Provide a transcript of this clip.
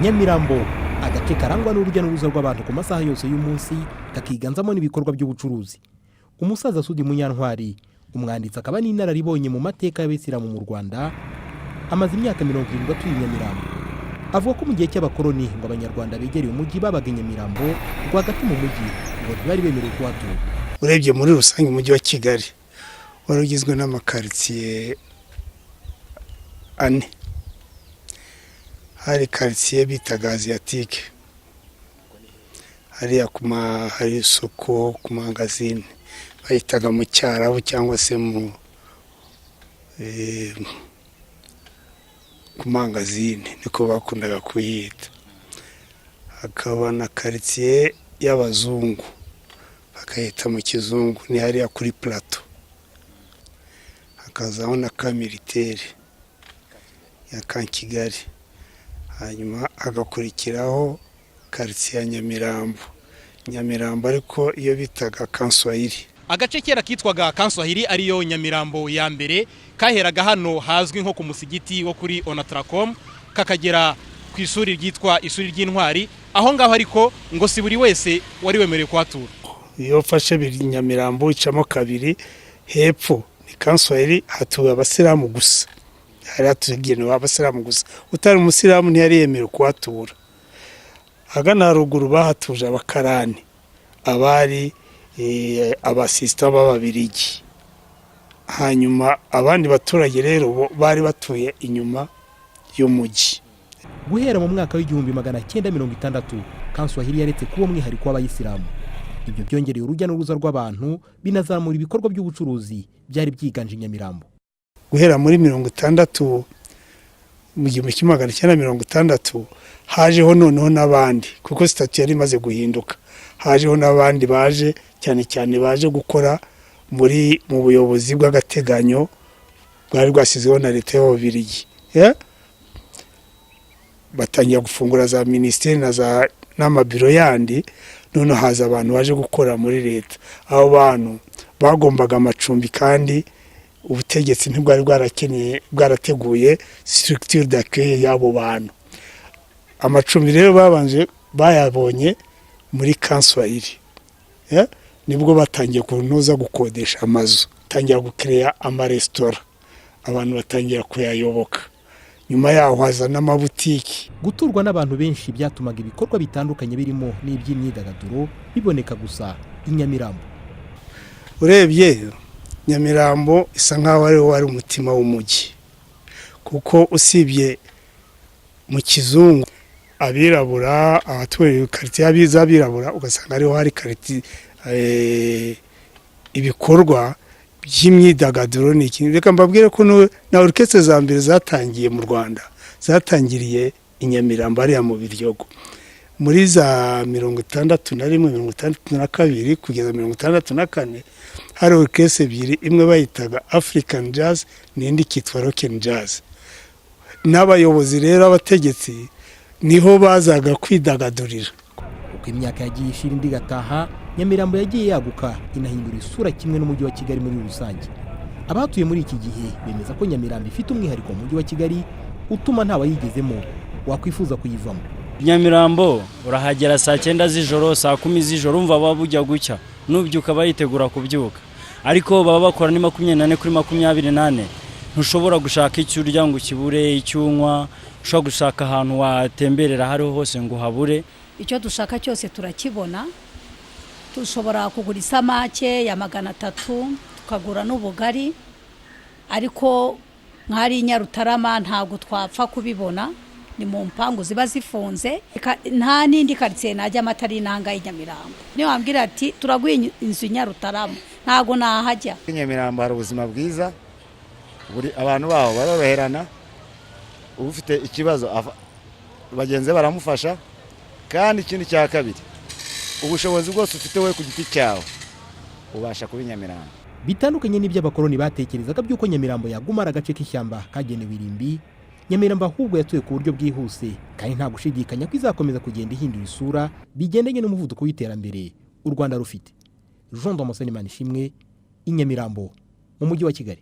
Nyamirambo, agace karangwa n'urujya n'uruza rw'abantu ku masaha yose y'umunsi, kakiganzamo n'ibikorwa by'ubucuruzi. Umusaza Sudi Munyantwari, umwanditsi akaba n'inararibonye mu mateka y'Abayisilamu mu Rwanda, amaze imyaka 70 atuye i Nyamirambo. Avuga ko mu gihe cy'abakoloni ngo Abanyarwanda begereye umujyi babaga i Nyamirambo rwagati mu mujyi ngo ntibari bemerewe kuhatura. Urebye muri rusange, Umujyi wa Kigali wari ugizwe n'amakaritsiye ane. Hari karitsiye bitaga Asiatique, hariya hari isoko ku mangazini, bayitaga mu Cyarabu cyangwa se ku mangazini, niko bakundaga kuyita. Hakaba na karitsiye y'abazungu, bakayita mu Kizungu, ni hariya kuri Plateau. Hakazaho na Camp Militaire ya Camp Kigali, hanyuma hagakurikiraho karitsiye ya Nyamirambo. Nyamirambo ariko iyo bitaga Camp Swahili. Agace kera kitwaga Camp Swahili, ariyo Nyamirambo ya mbere, kaheraga hano hazwi nko ku musigiti wo kuri Onatracom, kakagera ku ishuri ryitwa Ishuri ry'Intwari aho ngaho. Ariko ngo si buri wese wari wemerewe kuhatura. Iyo ufashe Nyamirambo icamo kabiri, hepfo ni Camp Swahili, hatuwe Abasilamu gusa, hari hatugenewe Abasilamu gusa, utari Umusilamu ntiyari yemerewe kuhatura. Ahagana haruguru bahatuje abakarani, abari abasisita b'Ababirigi. Hanyuma abandi baturage rero bo bari batuye inyuma y'umujyi. Guhera mu mwaka w'1960, Camp Swahili yaretse kuba umwihariko w'Abayisilamu. Ibyo byongereye urujya n'uruza rw'abantu, binazamura ibikorwa by'ubucuruzi byari byiganje i Nyamirambo. Guhera muri 60, mu 1960, hajeho noneho n'abandi, kuko statut yari imaze guhinduka. Hajeho n'abandi baje, cyane cyane baje gukora mu buyobozi bw'agateganyo bwari bwashyizweho na Leta y'Ababiligi. Batangira gufungura za minisiteri na za n'amabiro yandi. Noneho haza abantu baje gukora muri leta. Abo bantu bagombaga amacumbi, kandi ubutegetsi ntibwari bwarakeneye, bwarateguye structure d'accueil y'abo bantu. Amacumbi rero babanje bayabonye muri Camp Swahili, nibwo batangiye kunoza gukodesha amazu, batangira gukereya amaresitora, abantu batangira kuyayoboka. Nyuma yaho haza n'amabutiki. Guturwa n'abantu benshi byatumaga ibikorwa bitandukanye birimo n'iby'imyidagaduro biboneka gusa i Nyamirambo. Urebye Nyamirambo isa nkaho ariwo wari umutima w'umujyi, kuko usibye mu Kizungu, abirabura, abatuye karitsiye z'abirabura, ugasanga ariho hari karitsiye ibikorwa by'imyidagaduro. Ni ikintu, reka mbabwire ko na orchestre za mbere zatangiye mu Rwanda zatangiriye i Nyamirambo, hariya mu Biryogo, muri za 61, 62 kugeza 64. Hari orchestre ebyiri, imwe bayitaga African Jazz n'indi ikitwa Rock and Jazz. N'abayobozi rero, abategetsi, niho bazaga kwidagadurira. Uko imyaka yagiye ishira indi igataha, Nyamirambo yagiye yaguka, inahindura isura kimwe n'Umujyi wa Kigali muri rusange. Abahatuye muri iki gihe bemeza ko Nyamirambo ifite umwihariko mu Mujyi wa Kigali utuma ntawayigezemo wakwifuza kuyivamo. Nyamirambo urahagera saa 9 z'ijoro, saa 10 z'ijoro, umva baba bujya gucya, nubyuka bayitegura kubyuka, ariko baba bakora ni 24 kuri 24. Ntushobora gushaka icyo urya ngo ukibure, icyo unywa, ushobora gushaka ahantu watemberera aho ariho hose ngo uhabure. Icyo dushaka cyose turakibona. Dushobora kugura isamake ya 300, tukagura n'ubugari, ariko nk'ari i Nyarutarama ntabwo twapfa kubibona, ni mu mpangu ziba zifunze. Nta n'indi karitsiye najyamo atari inanga y'i Nyamirambo. Niyo wambwira ati turaguha inzu i Nyarutarama, ntabwo nahajya. I Nyamirambo hari ubuzima bwiza, buri abantu baho baroroherana, ufite ikibazo bagenzi be baramufasha. Kandi ikindi cya kabiri, ubushobozi bwose ufite wowe ku giti cyawe ubasha kuba i Nyamirambo. Bitandukanye n'iby'abakoloni batekerezaga by'uko Nyamirambo yaguma ari agace k'ishyamba kagenewe irimbi, Nyamirambo ahubwo yatuwe ku buryo bwihuse, kandi nta gushidikanya ko izakomeza kugenda ihindura isura bigendanye n'umuvuduko w'iterambere u Rwanda rufite. Jean Damascene Manishimwe, i Nyamirambo mu Mujyi wa Kigali.